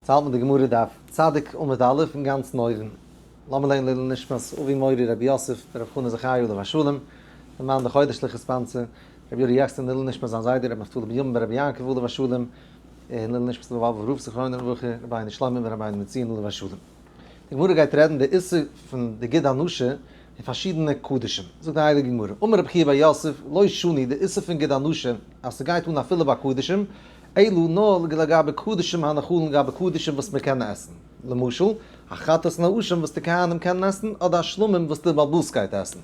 האלט מען די גמרא דף צדיק עמוד א' אינגאנצן אויבן. לאמיר לערנען לעילוי נשמת אבי מורי רבי יוסף ברב חנא זכרי' עליו השלום, למען די חודש'ליכע sponsor, רבי יורי יחסן לעילוי נשמת זיין זיידע רבי נפתלי בנימין ברבי יעקב עליו השלום, און לעילוי נשמת באבוב רב זכרונו לברכה, רבינו שלמה ברבינו בנציון עליו השלום. די גמרא גייט רעדן די איסור פון די גיד הנשה אין פארשידענע קדשים. זאגט די הייליגע גמרא, אמר רבי חייא בר יוסף, לא שנו, די איסור פון גיד הנשה אז ס'גייט אן אפילו ביי קדשים, אלא נאר לגבי קדשים הנאכלין לגבי קדשים וואס מען קען עסן, למשל, החטאת און האשם וואס די כהנים קענען עסן, אדער השלמים וואס די בעל הבית גייט עסן.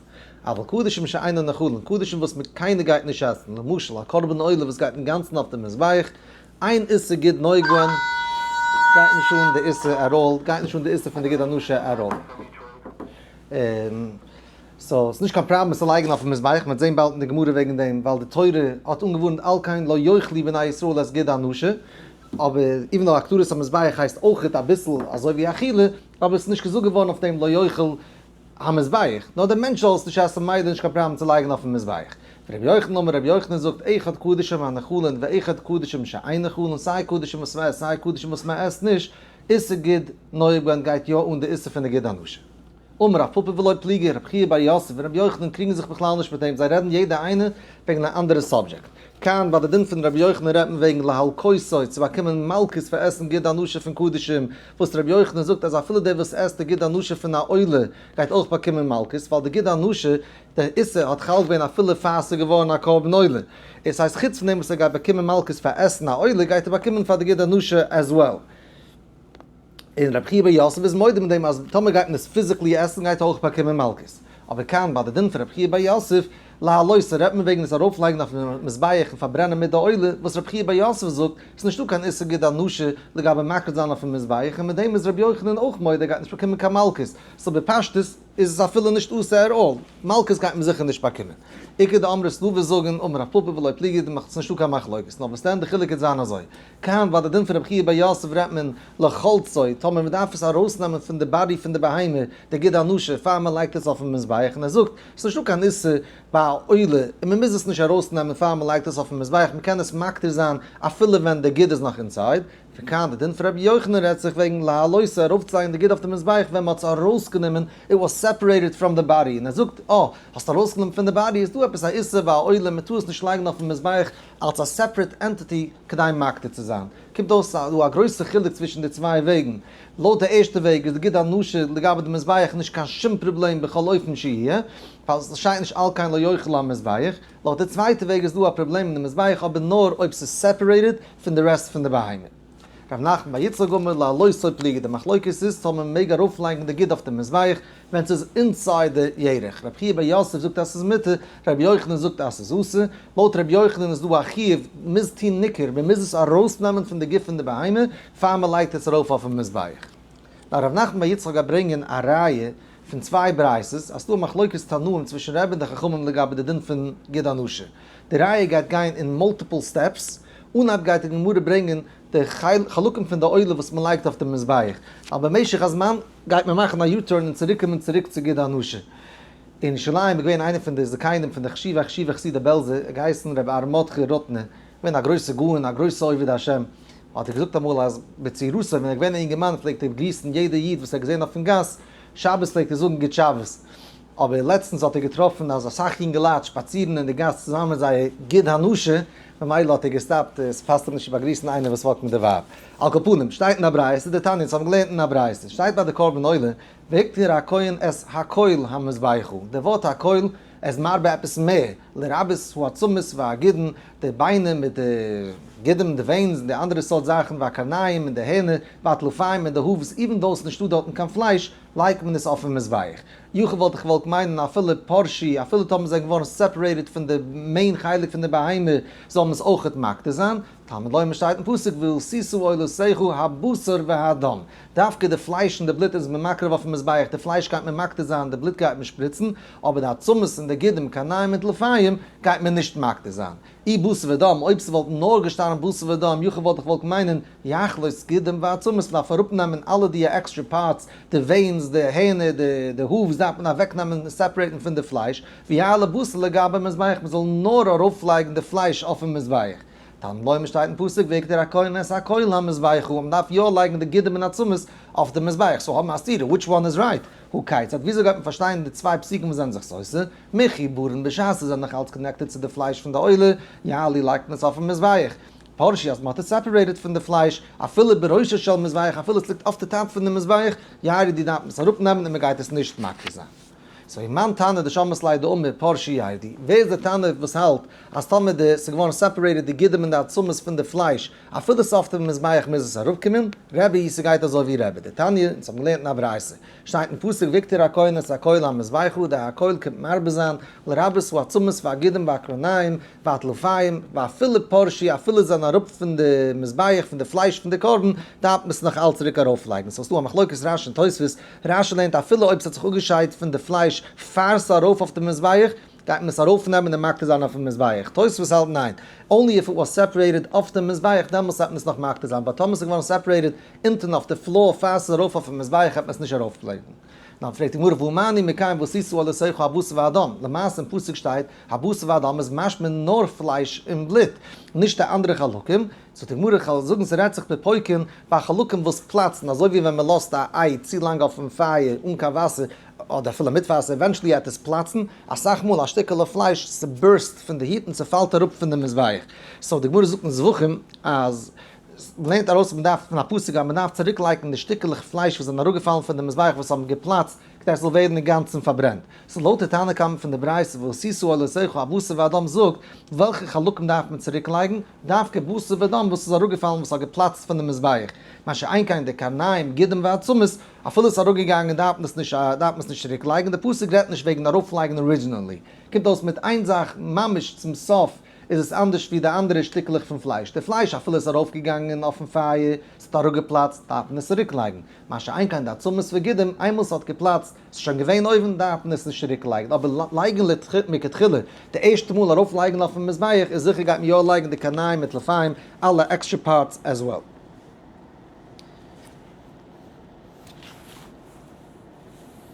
אבל קדשים שאינן נאכלין, קדשים וואס מען קיינער גייט נישט עסן, למשל, א קרבן עולה וואס גייט אינגאנצן אויף די מזבח, אין איסור גיד נוהג בהן, גייט נישט אן די איסור at all, גייט נישט אן די איסור פון די גיד הנשה at all. So ס'נישט קיין פראבלעם עס צו לייגן אויפן מזבח, מ'וועט זען באלד אין די גמרא וועגן דעם, ווייל די תורה האט אנגעווארנט על כן לא יאכלו בני ישראל את גיד הנשה, אבער even though הקטרת המזבח הייסט אויכעט אביסל אזוי ווי אכילה, אבער עס איז נישט געזאגט געווארן אויף דעם לא יאכל המזבח, נאר דער מענטש זאל עס נישט עסן מילא נישט קיין פראבלעם צו לייגן אויפן מזבח. ורבי יוחנן אמר רבי יוחנן זאגט אחד קדשים הנאכלין ואחד קדשים שאין נאכלין, סיי קדשים וואס מ'עסט סיי קדשים וואס מ'עסט נישט, איסור גיד נוהג בהן גייט יא אן די איסור פון די גיד הנשה. אמר רב פפא ולא פליגי, רבי חייא בר יוסף און רבי יוחנן קריגן זיך בכלל נישט מיט אים, זיי רעדן יעדע איינע וועגן א אנדערע subject. כאן ביי די דין פון רבי יוחנן רעדט מען וועגן להלקותו, צו באקומען מלקות פאר עסן גיד הנשה פון קדשים, וואס רבי יוחנן זאגט אז אפילו דער וואס עסט די גיד הנשה פון א עולה גייט אויך באקומען מלקות, ווייל די גיד הנשה, דער איסור האט חל געווען אפילו פאר ס'איז געווארן א קרבן עולה. עס הייסט חוץ פון דעם וואס ער גייט באקומען מלקות פאר עסן א עולה גייט ער באקומען פאר די גיד הנשה as well. און רבי חייא בר יוסף איז מודה מיט דעם אז טאמער גייט מען עס physically עסן גייט ער אויך באקומען מלקות. אבער כאן ביי די דין פון רבי חייא בר יוסף, להעלותו רעדט מען וועגן עס ארויפלייגן אויפן מזבח און פארברענען מיט די עולה, וואס רבי חייא בר יוסף זאגט, ס'איז נישטא קיין איסור גיד הנשה לגבי מקריב זיין אויפן מזבח, און מיט דעם איז רבי יוחנן אויך מודה ער גייט נישט באקומען קיין מלקות, so בפשטות איז עס אפילו נישט אסור at all, מלקות גייט מען זיכער נישט באקומען. איכא דאמרי ס'דא וואס זאגן, אמר רב פפא ולא פליגי, ס'איז נישטא קיין מחלוקת, נאר וואס דען די חילוק וועט זיין אזוי, כאן ביי די דין פון רבי חייא בר יוסף רעדט מען לחלצו, טאמער מען דארף עס ארויסנעמען פון די body פון די בהמה, די גיד הנשה, פאר מען לייגט עס אויפן מזבח, און ער זאגט, ס'איז נישטא קיין איסור ביי א עולה, און מען מוז עס נישט ארויסנעמען פאר מען לייגט עס אויפן מזבח, מען קען עס מקטיר זיין אפילו ווען די גיד איז נאך inside. וכאן די דין פון רבי יוחנן רעדט זיך וועגן להעלותו, ארויפצולייגן די גיד אויף די מזבח ווען מען האט עס ארויסגענומען, it was separated from the body, און ער זאגט, אה, האסט ארויסגענומען פון די body, איז דא עפעס א איסור ביי א עולה, מען טאר עס נישט לייגן אויפן מזבח, אלס א separate entity כדי מקטיר צו זיין. קומט אויס אז דא א גרויסע חילוק צווישן די צוויי וועגן. לויט די ערשטע וועג איז די גיד הנשה לגבי די מזבח נישט קיין שום פראבלעם בכל אופן שיהיה, ווייל עס שטייט נישט על כן לא יאכל המזבח. לויט די צווייטע וועג איז דא א פראבלעם אין די מזבח אבער נאר אויב ס'איז separated פון די rest פון די בהמה. ר' נחמן בר יצחק אמר להעלותו פליגי די מחלוקת איז צו מען מעג ארויפלייגן די גיד אויף די מזבח ווען ס'איז inside די ירך. רבי חייא בר יוסף זאגט אז ס'איז מותר, רבי יוחנן זאגט אז ס'איז אסור. לויט רבי יוחנן איז דא א חיוב, מ'מוז טון ניקור, מ'מוז עס ארויסנעמען פון די גוף פון די בהמה פאר מ'לייגט עס ארויף אויפן מזבח. נאר ר' נחמן בר יצחק גייט ברענגען א ראיה פון צוויי ברייתות אז ס'דא א מחלוקת תנאים צווישן רבי און די חכמים לגבי די דין פון גיד הנשה. די ראיה גייט גיין אין multiple steps, אנהייב גייט די גמרא ברענגען די חלקים פון די עולה וואס מען לייגט אויף די מזבח, אבער במשך הזמן גייט מען מאכן א U-turn און צוריק קומען צוריק צו גיד הנשה. אין ירושלים איז געווען איינער פון די זקנים פון די חשובי חשובי חסידי בעלזא, ער האט געהייסן רבי אהרן מרדכי רוטנער, געווען א גרויסע גאון, א גרויסע עובד השם, האט ער געזאגט אמאל אז בצעירותו ווען ער איז געווען א אינגערמאן פלעגט ער גריסן יעדע איד וואס ער האט געזען אויפן גאס, שבת פלעגט ער זאגן גוט שבת, אבער לעצטנס האט ער געטראפן אז אסאך יונגעלייט שפאצירן אין די גאס צוזאמען מיט זייער גיד הנשה, ממילא האט ער געסטאפט, עס פאסט אים נישט צו באגריסן איינער וואס walk ט מיט די ווייב. על כל פנים, שטייט אין א ברייתא, דתניא, אונז האבן געלערנט אין א ברייתא, שטייט ביי די קרבן עולה, והקטיר הכהן את הכל המזבחה, די ווארט הכל איז מרבה עפעס מער, לרבות העצמות והגידין, די ביינער מיט די גידים, די veins און די אנדערע סארט זאכן, והקרניים און די הערנער, והטלפיים און די hooves, even though עס איז נישטא דארטן קיין פלייש, לייגט מען עס אויפן מזבח. יכול וואלט איך געוואלט מיינען אפילו פרשו, אפילו טאמער זיי זענען געווארן separated פון די main חלק פון די בהמה, זאל מען עס אויכעט מקטיר זיין. תלמוד לומר שטייט אין פסוק ועשית עולותיך הבשר והדם. דווקא די פלייש און די בלוט איז מען מקריב אויפן מזבח, די פלייש גייט מען מקטיר זיין, די בלוט גייט מען שפריצן, אבער די עצמות און די גידים, קרניים און טלפיים, גייט מען נישט מקטיר זיין. אי בשר ודם, אויב ס'וואלט נאר געשטאנען בשר ודם, יכול וואלט איך געוואלט מיינען, יחלוץ גידים ועצמות, מ'דארף אראפנעמען אלע די extra parts, די veins, די הערנער, די hooves דארף מען אוועקנעמען און separate ן פון די פלייש, ויעלה בשר לגבי מזבח, מ'זאל נאר ארויפלייגן די פלייש אויפן מזבח. תלמוד לומר שטייט אין פסוק והקטיר הכהן את הכל המזבחה, מען דארף יא לייגן די גידים און עצמות אויף די מזבח, so האבן א סתירה, which one is right? הא כיצד? וויאזוי גייט מען פארשטיין די צוויי פסוקים וואס זענען זיך סותר? מחוברין בשעת זיי זענען נאך אלץ connected צו די פלייש פון די עולה, יעלו לייגט מען עס אויפן מזבח. פרשו אז מען האט עס separated פון די פלייש, אפילו בראשו של מזבח, אפילו עס ליגט אויף די top פון די מזבח, ירדו דארף מען עס אראפנעמען און מען גייט עס נישט מקריב זיין. so ומאן תנא דשמעת ליה דאמר פרשו ירדו, ווער איז די תנא וואס האלט אז טאמער די ס'איז געווארן separated די גידים און די עצמות פון די פלייש, אפילו ס'איז אויף דעם מזבח מוז עס אראפקומען? רבי היא ס'גייט אזוי ווי רבי דתניא, אונז האבן געלערנט אין א ברייתא, שטייט אין פסוק והקטיר הכהן את הכל המזבחה, די הכל קומט מרבה זיין, לרבות העצמות והגידים והקרניים והטלפיים, ואפילו פרשו אפילו זיי זענען אראפ פון די מזבח פון די פלייש פון די קרבן, דארף מען עס נאך אלץ צוריק ארויפלייגן. so ס'דא א מחלוקת רש"י און תוספות, רש"י לערנט אפילו אויב ס'האט זיך אפגעשיידט פון די פלייש פאר ס'איז ארויף אויף די מזבח, גייט מען עס ארויפנעמען און מקטיר זיין אויפן מזבח. תוספות האלט ניין, only if it was separated אויף די מזבח דעמאלס וועט מען עס נאך מקטיר זיין, but טאמער ס'איז געווארן separated אונטן אויף די floor פאר ס'איז ארויף אויפן מזבח וועט מען עס נישט ארויפלייגן. דאן פרעגט די גמרא והא מה אני מקיים ועשית עולותיך הבשר והדם, למעשה אין פסוק שטייט הבשר והדם איז משמע נאר פלייש און בלוט, נישט די אנדערע חלקים, זאגט די גמרא כ'וועל זאגן ס'רעדט זיך בפוקעין ביי חלקים וואס פלאצן, אזוי ווי ווען מ'לאזט א איי צו לאנג אויפן פייער אן קיין וואסער, אדער אפילו מיט וואסער, eventually וועט עס פלאצן, אסאך מאל א שטיקעלע פלייש ס' burst פון די heat און ס'פאלט אראפ פון די מזבח. so די גמרא זאגט אין זבחים אז מ'לערנט ארויס מ'דארף פון א פסוק אז מ'דארף צוריק לייגן די שטיקעלעך פלייש וואס זענען אראפגעפאלן פון די מזבח וואס האבן געפלאצט כדי עס זאל ווערן אינגאנצן פארברענט. so לויט די תנא קמא פון די ברייתא ועשית עולותיך הבשר והדם זאגט, וועלכע חלקים דארף מען צוריק לייגן? דווקא בשר ודם וואס איז אראפגעפאלן וואס האט געפלאצט פון די מזבח, מה שאין כן די קרניים, גידים ועצמות, אפילו עס איז אראפגעגאנגען דארף מען עס נישט דארף מען עס נישט צוריק לייגן, די פסוק רעדט נישט וועגן ארויפלייגן originally, קומט אויס מיט איין זאך ממש צום סוף איז עס אנדערש ווי די אנדערע שטיקלעך פון פלייש, די פלייש אפילו עס איז ארויפגעגאנגען אויפן פייער, עס האט אראפגעפלאצט, דארף מען עס צוריק לייגן, מה שאין כן די עצמות וגידים, איינמאל עס האט געפלאצט, ס'איז שוין געווען אויבן, דארף מען עס נישט צוריק לייגן, אבער לייגן מכתחילה, די ערשטע מאל ארויף לייגן אויפן מזבח איז זיכער גייט מען יא לייגן די קרניים מיט טלפיים, אלע extra parts as well.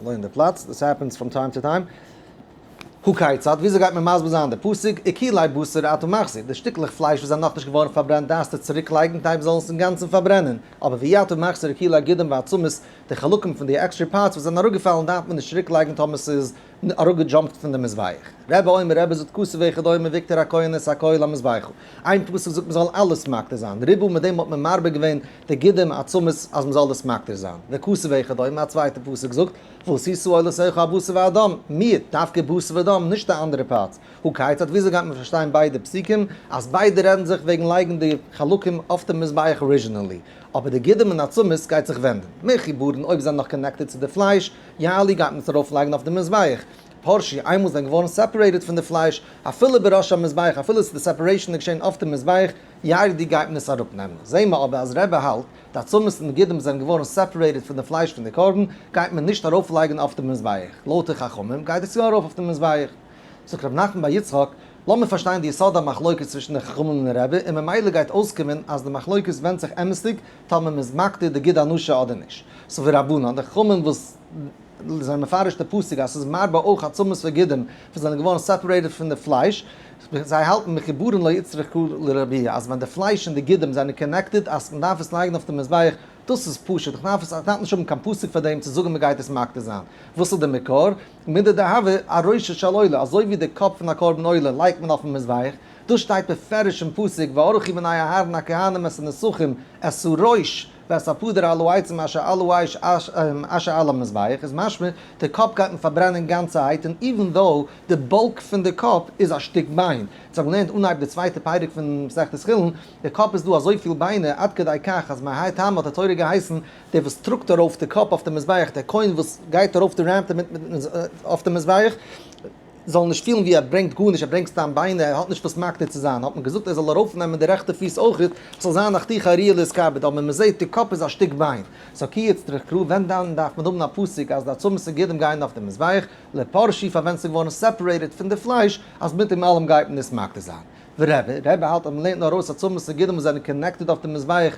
לערן די פלאץ, this happens from time to time. הא כיצד, וויאזוי גייט מען מסביר זיין די פסוק, עקולי בשר אתה מחזיר, די שטיקלעך פלייש וואס זענען נאכנישט געווארן פארברענט דארפסטו צוריק לייגן כדי זאלן עס אינגאנצן פארברענען, אבער ואי אתה מחזיר עקולי גידים ועצמות, די חלקים פון די extra parts וואס זענען אראפגעפאלן דארף מען נישט צוריק לייגן טאמער ס'איז אראפגעדזשאמפט פון די מזבח. רבי אומר רבי זאגט כתוב אחד אומר והקטיר הכהן את הכל המזבחה. איין פסוק זאגט מ'זאל אלעס מקטיר זיין, ריבה מיט דעם האט מען מרבה געווען די גידים עצמות אז מ'זאל עס מקטיר זיין. וכתוב אחד אומר א צווייטע פסוק זאגט ועשית עולותיך הבשר והדם, מיעוט, דווקא בשר ודם, נישט די אנדערע parts. הא כיצד וויאזוי גייט מען פארשטיין ביידע פסוקים אז ביידע רעדן זיך וועגן לייגן די חלקים אויף די מזבח originally, אבער די גידים און עצמות גייט זיך ווענדן. מחוברין אויב זענען נאך connected צו די פלייש, יעלו גייט מען עס ארויף לייגן אויף די מזבח. פרשו איינמאל זענען געווארן separated פון די פלייש, אפילו בראש המזבח, אפילו די separation איז געשען אויף די מזבח, ירדו גייט מען עס אראפ נעמען. זעהן מיר אבער אז רבי האלט, די עצמות און גידים זענען געווארן separated פון די פלייש פון די קרבן, גייט מען נישט ארויף לייגן אויף די מזבח. לויט די חכמים גייט עס יא ארויף אויף די מזבח. זאגט רב נחמן בר יצחק, לאמיר פארשטיין די יסוד המחלוקת צווישן די חכמים און רבי, און ממילא גייט אויסקומען אז די מחלוקת ווענדט זיך אמת'דיג טאמער מ'איז מקטיר די גיד הנשה אדער נישט. so ורבנן, די חכמים וואס זענען מפרש די פסוק אז ס'איז מרבה אויך עצמות וגידים וואס זענען געווארן separated פון די פלייש, זיי האלטן מחוברין לא איצטריך קרא לרבויי אז ווען די פלייש און די גידים זענען connected אז מ'דארף עס לייגן אויף די מזבח, דאס איז פשוט, איך דארף עס, איך דארף נישט האבן קיין פסוק פאר דעם צו זאגן מ'גייט עס מקטיר זיין. וואס איז די מקור? מידי דהוה אראשה של עולה, אזוי ווי די קאפ פון א קרבן עולה לייגט מען אויפן מזבח, דאס שטייט בפירוש אין פסוק וערכו בני אהרן הכהנים את הנסכים את הראש ואת הפדר על העצים אשר על האש אשר על המזבח, איז משמע די קאפ גייט מען פארברענען גאנצערהייט און even though די bulk פון די קאפ איז א שטיק ביין, אונז האבן געלערנט אנהייב די צווייטע פרק פון מסכת חולין, די קאפ איז דא אזויפיל ביינער עד כדי כך אז מהאי טעמא האט די תורה געהייסן דער וואס טראגט ארויף די קאפ אויף די מזבח, דער כהן וואס גייט ארויף די ramp דערמיט אויף די מזבח, זאל נישט פילן ווי ער ברענגט גארנישט, ער ברענגט סתם ביינער, ער האט נישט וואס מקטיר צו זיין, האט מען געזאגט ער זאל ארויפנעמען די רעכטע פיס אויכעט, ס'זאל זיין א חתיכה הראויה להתכבד, אבער מען זעט די קאפ איז א שטיק ביין. so כי איצטריך קרא, ווען דאן דארף מען האבן א פסוק אז די עצמות און גידים גייען אויף די מזבח, לפרשו פאר ווען ס'איז געווארן separated פון די פלייש, אז מיט דעם אלעם גייט מען עס מקטיר זיין. ורבי, רבי האלט אז מען לערנט נאר ארויס עצמות און גידים וואס זענען connected אויף די מזבח,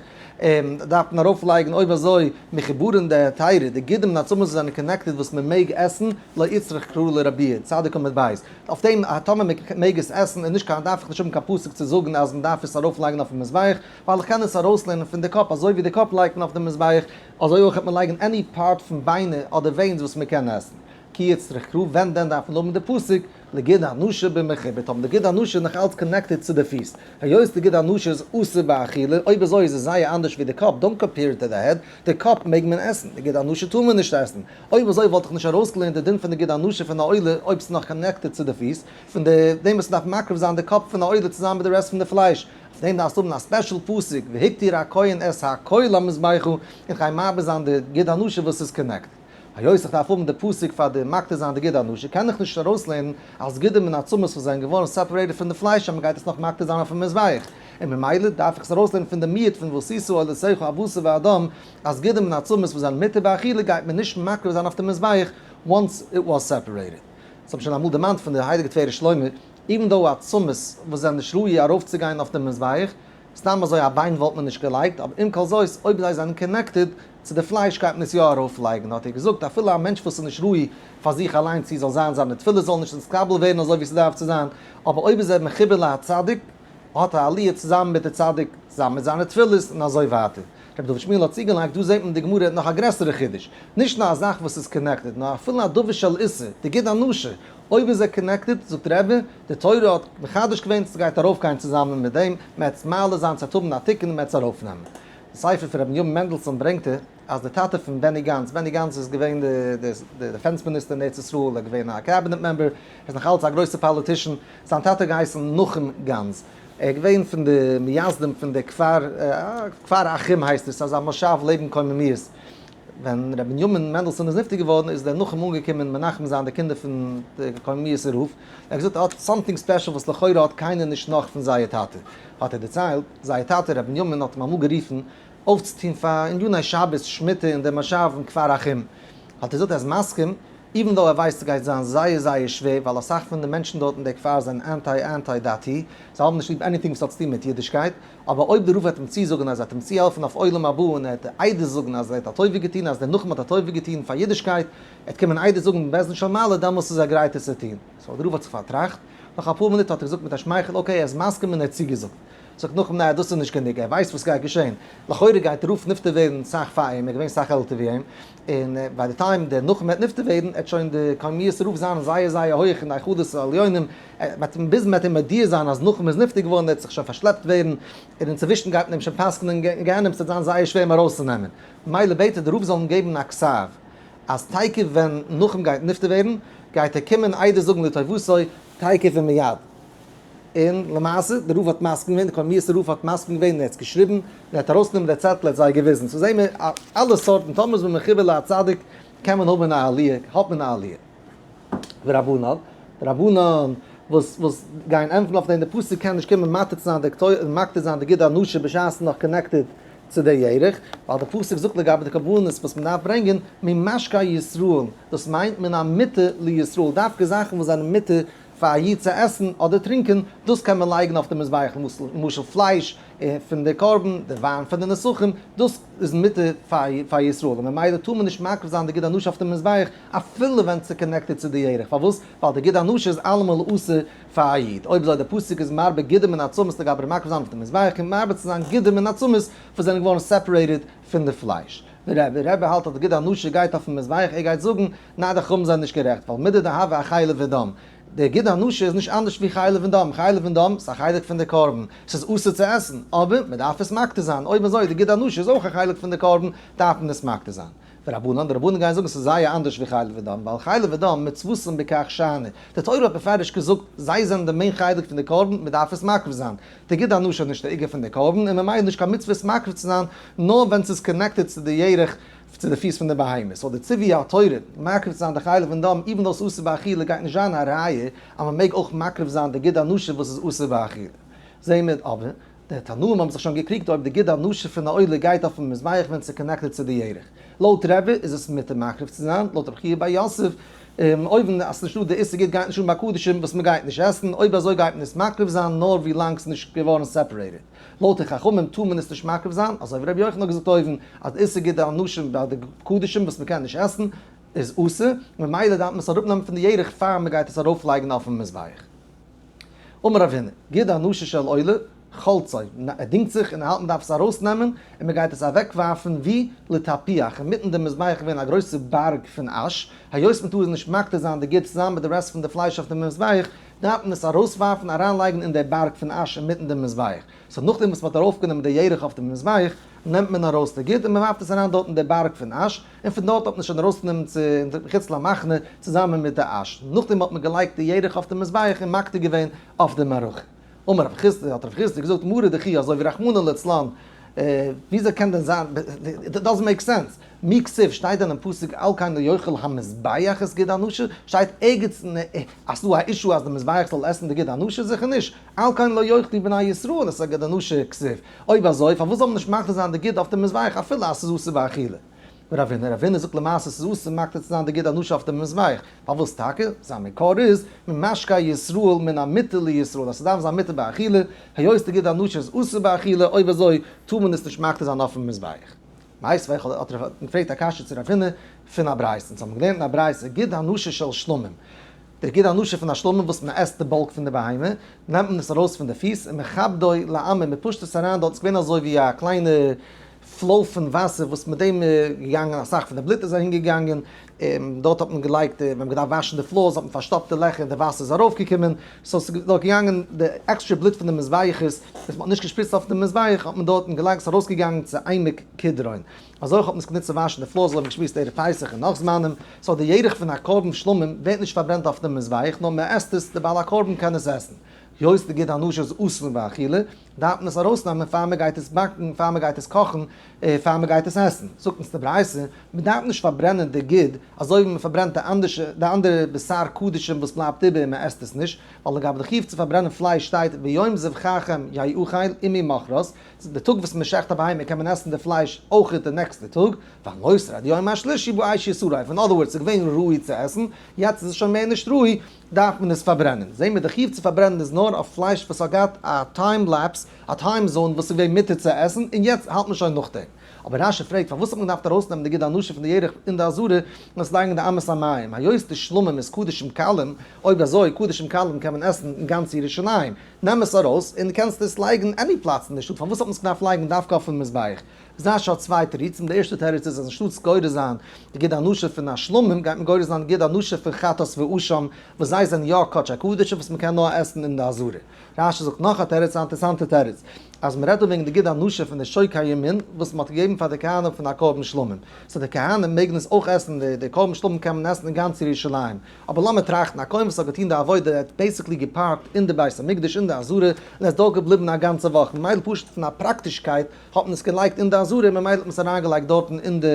דארף מען ארויפלייגן אויב אזוי מחוברין דהיתרא, די גידים און עצמות וואס זענען connected וואס מען מעג עסן, לא איצטריך קרא לרבי, צדיק עמוד בית. אויף דעם אז טאמער מען מעג עס עסן איז נישט קיין דארף איך נישט האבן קיין פסוק צו זאגן אז מען דארף עס ארויפלייגן אויפן מזבח, ווייל איך קען עס ארויסלערנען פון די קאפ, אזוי ווי די קאפ לייגט מען אויף די מזבח, אזוי אויך וועט מען לייגן any part פון ביינער אדער veins וואס מען קען עסן. כי איצטריך קרא, ווען דען דארף מען האבן די פסוק? לגיד הנשה במחובר, טאמער די גיד הנשה איז נאך אלץ connected צו די פיס, היות די גיד הנשה איז אסור באכילה, אויב אזוי איז עס זייער אנדערש ווי די קאפ, don't compare it to the head, די קאפ מעג מען עסן, די גיד הנשה טאר מען נישט עסן, אויב אזוי וואלט איך נישט ארויסגעלערנט די דין פון די גיד הנשה פון א עולה אויב ס'איז נאך connected צו די פיס, פון די דעם וואס מ'דארף מקריב זיין די קאפ פון א עולה צוזאמען מיט די rest פון די פלייש, אויף דעם דארפסטו האבן א special פסוק והקטיר הכהן את הכל המזבחה, און כ'גיי מרבה זיין די גיד הנשה וואס איז connected. היות איך דארף האבן די פסוק פאר די מקטיר זיין די גיד הנשה, קען איך נישט ארויסלערנען אז גידים און עצמות וואס זענען געווארן separated פון די פלייש אז מען גייט עס נאך מקטיר זיין אויפן מזבח, און ממילא דארף איך עס ארויסלערנען פון די מיעוט פון ועשית עולותיך הבשר והדם אז גידים און עצמות וואס זענען מותר באכילה גייט מען נישט מקריב זיין אויף די מזבח once it was separated. דאס האב איך שוין אמאל דערמאנט פון די הייליגע תפארת שלמה, even though עצמות וואס זענען נישט ראוי ארויפצוגיין אויף די מזבח, סתם אזוי א ביין וואלט מען נישט געלייגט, אבער עם כל זאת אויב זיי זענען connected צו די פלייש גייט מען עס יא ארויף לייגן, האט ער געזאגט אפילו א מענטש וואס איז נישט ראוי פאר זיך אליין צו זאל זיין זיינע תפילות זאלן נישט נתקבל ווערן אזוי ווי ס'דארף צו זיין, אבער אויב איז ער מחובר להצדיק האט א עליה צוזאמען מיט די צדיק צוזאמען מיט זיינע תפילות און אזוי ווייטער. רבי דוד שמואל האט צוגעלייגט, דא זעט מען אין די גמרא נאך א גרעסערע חידוש, נישט נאר א זאך וואס איז connected, נאר אפילו א דבר של איסור, די גיד הנשה, אויב איז ער connected, זאגט רבי, די תורה האט מחדש געווען ס'גייט ארויפגיין צוזאמען מיט דעם, מ'עט מעלה זיין ס'וועט האבן א תיקון און מ'עט עס ארויפנעמען. די ספר פון רבי בנימין מענדלסאן ברענגט ער אז די טאטע פון בעני גאנץ, בעני גאנץ איז געווען די defense minister אין ארץ ישראל, ער איז געווען א cabinet member, ער איז נאך אלץ א גרויסע politician, זיין טאטע האט געהייסן נחום גאנץ, ער איז געווען פון די מייסדים פון די כפר, כפר אחים הייסט עס, אזא מושב לעבן קוממיות. ווען ר' בנימין מענדלסאן איז נפטר געווארן איז דער נחום אנגעקומען מנחם זיין די קינדער פון די קוממיות'ער רב, ער האט געזאגט ער האט something special וואס לכאורה האט קיינער נישט נאך פון זייער טאטע, האט ער דערציילט, זייער טאטע ר' בנימין האט אים אמאל גערופן אויפצוטון פאר עניני שבת שמיטה אין דער מושב אין כפר אחים, האט ער געזאגט ער איז מסכים, even though ער ווייסט ס'גייט זיין זייער זייער שווער ווייל אסאך פון די מענטשן דארט אין דער כפר זענען anti anti דתי, זיי האבן נישט ליב anything וואס האט צוטון מיט אידישקייט, אבער אויב דער רב וועט אים צוזאגן אז ער וועט אים צוהעלפן אויף עולם הבא און ער וועט עדות זאגן אז ער האט א טובה געטון, אז דער נחום האט א טובה געטון פאר אידישקייט, ער וועט קומען עדות זאגן בבית דין של מעלה, דעמאלס איז ער גרייט עס צו טון. so דער רב האט זיך פארטראכט, נאך אפאר מינוט האט ער געזאגט מיט א שמייכל, okay, ער איז מסכים און ער האט צוגעזאגט. זאגט נחום, ניין, דאס איז נישט גענוג, ער ווייסט וואס גייט געשען, לכאורה גייט דער רב נפטר ווערן סאך פאר אים, ער איז געווען סאך עלטער ווי אים, און by the time דער נחום וועט נפטר ווערן, וועט שוין די קוממיות רב זיין זייער זייער הויך אין די היכלות העליונים, ביז מ'וועט אים מודיע זיין אז נחום איז נפטר געווארן וועט זיך שוין פארשלעפט ווערן, און אינצווישן גייט מען אים שוין פסק'נען אין גיהנום, ס'וועט זיין זייער שווער אים ארויסצונעמען. ממילא בעט ער די רב זאל אים געבן א כתב, אז תיכף ווען נחום גייט נפטר ווערן, גייט ער קומען עדות זאגן לטובתו תיכף ומיד. און למעשה, די רב האט מסכים געווען, די קוממיות'ער רב האט מסכים געווען און ער האט עס געשריבן, און ער האט ארויסגענומען די צעטל, ער האט זיי געוויזן. so זעהן מיר אלע סארטן, טאמער איז מען מחובר להצדיק, קען מען האבן א עליה, האט מען א עליה. ורבנן, די רבנן וואס וואס גייען ענטפערן אויף דעם, די פסוק קען נישט קומען מתיר צו זיין די מקטיר זיין די גיד הנשה בשעת נאך connected צו די ירך, ווייל די פסוק זאגט לגבי די קרבנות וואס מען דארף ברענגען ממשקה ישראל, דאס מיינט מן המותר לישראל, דווקא זאכן וואס זענען מותר פאר א איד צו עסן אדער טרינקען, דאס קען מען לייגן אויף די מזבח, למשל פלייש פון די קרבן, די וויין פון די נסכים, דאס איז מותר פאר ישראל, און ממילא טאר מען נישט מקריב זיין די גיד הנשה אויף די מזבח אפילו ווען ס'איז connected צו די ירך, פארוואס? ווייל די גיד הנשה איז אלעמאל אסור פאר א איד, אויב אזוי די פסוק איז מרבה גידים און עצמות לגבי מקריב זיין אויף די מזבח, קומט מרבה צו זיין גידים און עצמות וואס זענען געווארן separated פון די פלייש. ורבי, רבי האלט אז די גיד הנשה גייט אויפן מזבח, ער גייט זאגן, ניין די חכמים זענען נישט גערעכט, ווייל מידי דהוה אחלב ודם. די גיד הנשה איז נישט אנדערש ווי חלב און דם, חלב און דם איז א חלק פון די קרבן, ס'איז אסור צו עסן, אבער מען דארף עס מקטיר זיין, אויב אזוי די גיד הנשה איז אויך א חלק פון די קרבן, דארף מען עס מקטיר זיין. ורבנן, די רבנן גייען זאגן ס'איז זייער אנדערש ווי חלב ודם, ווייל חלב ודם מצוותן בכך שאני, די תורה האט בפירוש געזאגט זיי זענען די main חלק פון די קרבן, מען דארף עס מקריב זיין, די גיד הנשה איז נישט די עיקר פון די קרבן, און ממילא נישט קיין מצוה עס מקריב צו זיין, נאר ווען ס'איז connected צו די ירך, צו די פיס פון די בהמה, so די ציווי התורה מקריב צו זיין די חלב און דם even though ס'איז אסור באכילה גייט נישט זיין א ראיה אז מ'מעג אויך מקריב זיין די גיד הנשה וואס איז אסור באכילה. זעהן מיר אבער, די תנאים האבן זיך שוין געקריגט אויב די גיד הנשה פון א עולה גייט אויפן מזבח ווען ס'איז connected צו די ירך. לויט רבי איז עס מותר מקריב צו זיין, לויט רבי חייא בר יוסף אויבן אז ס'נישטא די איסור גיד גייט נישט אן ביי קדשים וואס מ'גייט נישט עסן, אויב אזוי גייט מען עס מקריב זיין נאר ווי לאנג ס'נישט געווארן separated. לויט די חכמים טאר מען עס נישט מקריב זיין, אזוי ווי רבי יוחנן האט געזאגט אויבן אז די איסור גיד האנשים ביי די קדשים וואס מ'קען נישט עסן איז אסור, ממילא דארף מען עס אראפנעמען פון די ירך פאר מ'גייט עס ארויפלייגן אויפן מזבח. אמר רב הונא, גיד הנשה של עולה, חולצו, ער דינגט זיך און ער האלט מען דארף עס ארויסנעמען און מען גייט עס אוועקווארפן ווי לתפוח, אינמיטן די מזבח געווען א גרויסע בארג פון אש, היות מען טאר נישט מקטיר זיין די גיד צוזאמען מיט די רעסט פון די פלייש אויף די מזבח, דארף מען עס ארויסווארפן אריינלייגן אין די בארג פון אש אינמיטן די מזבח, so נאכדעם וואס מען האט ארויפגענומען די ירך אויף די מזבח, נעמט מען ארויס די גיד און מען ווארפט עס אריין דארט אין די בארג פון אש, און פון דארט האט מען עס שוין ארויסגענומען צו מחוץ למחנה צוזאמען מיט די אש, נאכדעם האט מען געלייגט די ירך אויף די מזבח און מקטיר געווען אויף די מערכה. אמר רב חסדא, האט רב חסדא געזאגט, מרא דכי, אזוי ווי רחמנא לצלן, וויאזוי קען דען זיין, it doesn't make sense, מי כתיב, שטייט דען אין פסוק על כן לא יאכל המזבח את גיד הנשה, שטייט ערגעץ אז ס'דא א issue אז די מזבח זאל עסן די גיד הנשה? זיכער נישט, על כן לא יאכלו בני ישראל את גיד הנשה כתיב, אויב אזוי פארוואס זאל מען נישט מקטיר זיין די גיד אויף די מזבח אפילו אז ס'איז אסור באכילה? ורב הונא, רב הונא זאגט למעשה ס'איז אסור מקטיר צו זיין די גיד הנשה אויף די מזבח, פארוואס טאקע? זיין מקור איז, ממשקה ישראל מן המותר לישראל, אז ס'דארף זיין מותר באכילה, היות די גיד הנשה איז אסור באכילה, אויב אזוי טאר מען עס נישט מקטיר זיין אויפן מזבח. מיתיבי האט רב געפרעגט א קשיא צו רב הונא פון א ברייתא, אונז האבן געלערנט אין א ברייתא גיד הנשה של שלמים, דער גיד הנשה פון א שלמים וואס מען עסט די bulk פון די בהמה, נעמט מען עס ארויס פון די פיס און מכבדו לאמה, מען push ט עס אריין דארט, עס איז געווען אזוי ווי א קליינע flow פון וואסער וואס מיט דעם איז געגאנגען אסאך פון די בלוט איז אהין געגאנגען, און דארט האט מען געלייגט, ווען מען געדארפט וואשן די floors האט מען פארשטאפט די לעכער און די וואסער איז ארויפגעקומען, so ס'איז דארט געגאנגען די עקסטרע בלוט פון די מזבחות וואס מען האט נישט געשפריצט אויף די מזבח האט מען דארטן געלייגט, ס'איז ארויסגעגאנגען צו עמק קדרון. אזוי אויך האט מען עס גענוצט צו וואשן די floors אזוי ווי געשמועסט ערב פסח און נאך זמנים, so די ירך פון א קרבן שלמים ווערט נישט פארברענט אויף די מזבח נאר מען עסט עס, די בעל הקרבן קען עס עסן. היות די גיד הנשה איז אסור באכילה, דארף מען עס ארויסנעמען פאר מען גייט עס באקן, פאר מען גייט עס קאכן, פאר מען גייט עס עסן. זאגט אונז די ברייתא, מען דארף נישט פארברענען די גיד אזוי ווי מען פארברענט די אנדערשע די אנדערע בשר קדשים וואס בלייבט איבער און מען עסט עס נישט, ווייל לגבי די חיוב צו פארברענען פלייש שטייט ביום זבחכם יאכל וממחרת, די טאג וואס מען שעכט א בהמה קען מען עסן די פלייש אויכעט די נעקסטע טאג, והנותר עד יום השלישי באש ישרף, אין other words ס'איז געווען ראוי צו עסן, יעצט איז עס שוין מער נישט ראוי, דארף מען עס פארברענען. זעהן מיר די חיוב צו פארברענען איז נאר אויף פלייש וואס האט געהאט א time lapse, א time zone וואס איז געווען מותר צו עסן, און יעצט האלט מען שוין נאכדעם. אבער רשי פרעגט פארוואס האט מען געדארפט ארויסנעמען די גיד הנשה פון די ירך אין די עזרה און עס לייגן אין די אמת המים, היות די שלמים איז קדשים קלים, אויב אזוי קדשים קלים קען מען עסן אין גאנץ ירושלים, נעם עס ארויס און קענסט עס לייגן any פלאץ אין די שטאט, פארוואס האט מען עס געדארפט לייגן דווקא אויפן מזבח? רשי האט צוויי תירוצים, די ערשטע תירוץ איז אז אנשטאטס גורס זיין די גיד הנשה פון א שלמים גייט מען גורס זיין גיד הנשה פון חטאת ואשם וואס זיי זענען יא קדשי קדשים וואס מען קען נאר עסן אין די עזרה. רשי זאגט נאך א תירוץ, א אינטערסאנטע תירוץ, אז מען רעדט דא וועגן די גיד הנשה פון די שוק הימין וואס מען האט געגעבן פאר די כהנים פון א קרבן שלמים, so די כהנים מעגן עס אויך עסן, די קרבן שלמים קען מען עסן אין גאנץ ירושלים, אבער לאמיר טראכטן, א כהן וואס האט געטון די עבודה, ער האט basically געפארקט אין די בית המקדש אין די עזרה, און ער איז דארט געבליבן א גאנצע וואך, ממילא פשוט פון א פראקטישקייט האט מען עס געלייגט אין די עזרה, ממילא האט מען עס אריינגעלייגט דארטן אין די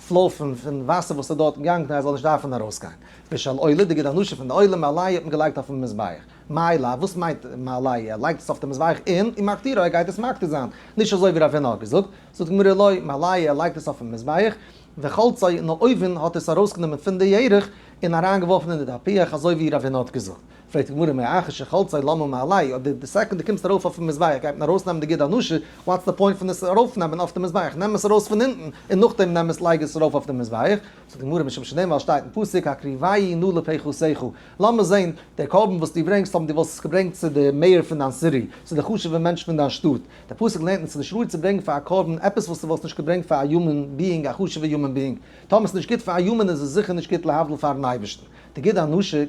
flow פון וואסער וואס איז דארטן געגאנגען כדי ער זאל נישט דארפן ארויסגיין. ושל עולה, די גיד הנשה פון די עולה, מעלהו האט מען געלייגט אויפן מזבח. מאי לאו, וואס מיינט מעלהו? ער לייגט עס אויף די מזבח און ומקטירו, ער גייט עס מקטיר זיין. נישט אזוי ווי רב הונא האט געזאגט. זאגט די גמרא לא, מעלהו, ער לייגט עס אויפן מזבח, וחולצו, און אויבן האט עס ארויסגענומען פון די ירך און אריינגעווארפן אין די תפוח, אזוי ווי רב הונא האט געזאגט. פרעגט די גמרא מאחר שחולצו למה מעלהו, אויב די second דו קומסט ארויף אויפן מזבח גייט מען ארויסנעמען די גיד הנשה, what's the point פון עס ארויפנעמען אויף די מזבח, נעם עס ארויס פון אונטן און נאכדעם נעם עס לייג עס ארויף אויף די מזבח. זאגט די גמרא משום שנאמר ווייל שטייט אין פסוק הקריבהו נא לפחתך, לאמיר זען דער קרבן וואס דו ברענגסט אויב דו וואלסט עס געברענגט צו די mayor פון דיין city, צו די חשוב'ע מענטש פון דיין שטאט. דער פסוק לערנט אונז ס'איז נישט ראוי צו ברענגען פאר א קרבן עפעס וואס דו וואלסט נישט געברענגט פאר א human being, א חשוב'ע human being. טאמער ס'איז נישט גוט פאר א human איז עס זיכער נישט גוט להבדיל פאר'ן אייבערשטן. די גיד הנשה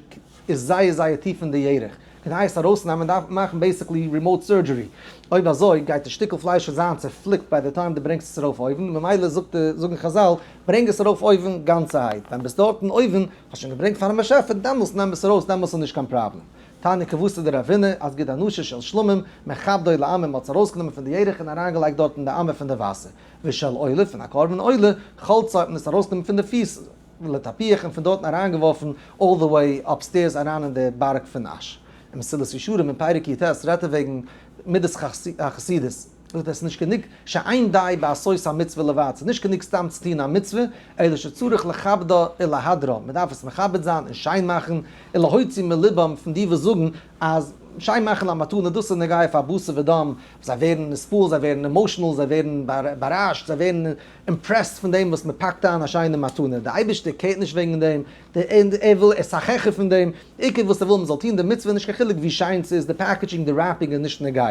איז זייער זייער טיף אין די ירך. כדי עס ארויסנעמען דארף מען מאכן basically remote surgery. אויב אזוי גייט די שטיקל פלייש שוין זיין צעפליקט by the time דו ברענגסט עס ארויף אויבן, ממילא זאגט זאגן חזל ברענג עס ארויף אויבן גאנצערהייט, ווען ביסט דארטן אויבן, האסט שוין געברענגט פארן באשעפער, דעמאלס נעם עס ארויס, דעמאלס איז נישט קיין פראבלעם. תניא כוותיה דרב הונא, אז גיד הנשה של שלמים, מכבדו לאמה, מ'האט עס ארויסגענומען פון די ירך און אריינגעלייגט דארט אין די אמה פון די וואסער. ושל עולה, פון א קרבן עולה, חולצו האט מען עס ארויסגענומען פון די פיס, לתפוח און פון דארטן אריינגעווארפן all the way upstairs אריין אין די בארג פון אש. אין מסילת ישרים אין פרק יט רעדט ער וועגן מידת החסידות. זאגט ער עס איז נישט גענוג שאין די בעשות המצוה לבד, ס'איז נישט גענוג סתם צו טון א מצוה, אלא שצריך לכבדה ולהדרה, מען דארף עס מכבד זיין און שיין מאכן, ולהוציא מלבם פון די וואס זאגן אז שיין מאכן א מתנה דאס איז נוגע פאר בשר ודם, זיי ווערן נתפעל, זיי ווערן emotional, זיי ווערן באראשט, זיי ווערן impressed פון דעם וואס מען פאקט איין א שיינע מתנה, דער אייבערשטער care ט נישט וועגן דעם, ער וויל עס סאך העכער פון דעם, עיקר וואס ער וויל מען זאל טון די מצוה נישט קיין חילוק ווי שיין ס'איז, די packaging, די wrapping איז נישט נוגע.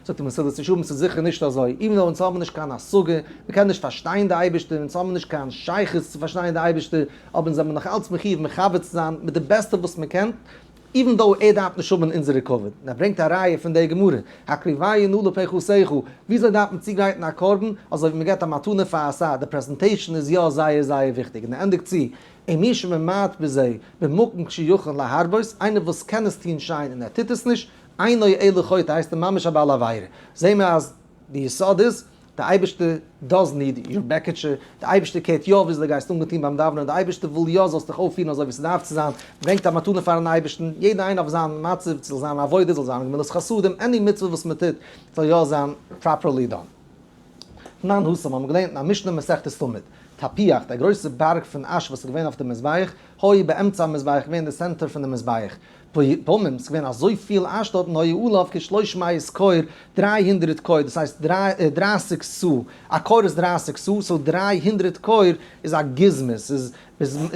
זאגט די מסילת ישרים ס'איז זיכער נישט אזוי, even though אונז האבן נישט קיין השגה, מיר קענען נישט פארשטיין די אייבערשטער, אונז האבן נישט קיין שייכות צו פארשטיין די אייבערשטער, אבער אונז זעמיר נאך אלץ מחיוב מכבד צו זיין מיט די בעסטע וואס מען קען, even though ער דארף נישט האבן אונזערע כבוד. און ער ברענגט א ראיה פון די גמרא, הקריבהו נא לפחתך, וויאזוי דארף מען צוגרייטן א קרבן, אזוי ווי מען געבט א מתנה פאר א שר, די presentation איז יא זייער זייער וויכטיג, און ער ענדיגט צו, ומי שממעט בזה במקום שיכול להרבות, איינער וואס קען עס טון שיין און ער טוט עס נישט, אינו אלא חוטא הייסט ער ממש א בעל עבירה. זעהן מיר אז די יסוד איז, די אייבערשטער does need your בעקעטשע, די אייבערשטער care ט יא וויאזוי דו גייסט אנגעטון ביים דאווענען, די אייבערשטער וויל יא זאלסט דיך אויפפירן אזוי ווי ס'דארף צו זיין, ברענגט א מתנה פארן אייבערשטן, יעדער איינער אויף זיין מצב, ס'זאל זיין עבודה, זאל זיין גמילות חסדים, any מצוה וואס מ'טוט זאל יא זיין properly done. תנן התם האבן געלערנט אין א משנה מסכת תמיד, תפוח, דער גרויסער בארג פון אש וואס איז געווען אויף דעם מזבח, היה באמצע המזבח, געווען אין די center פון דעם מזבח. פעמים, ס'איז געווען אזוי פיל אש דארטן, היו עליו כשלוש מאות כור, 300 כור, דאס הייסט 30 סאה, א כור איז 30 סאה, so 300 כור איז א גוזמא, ס'איז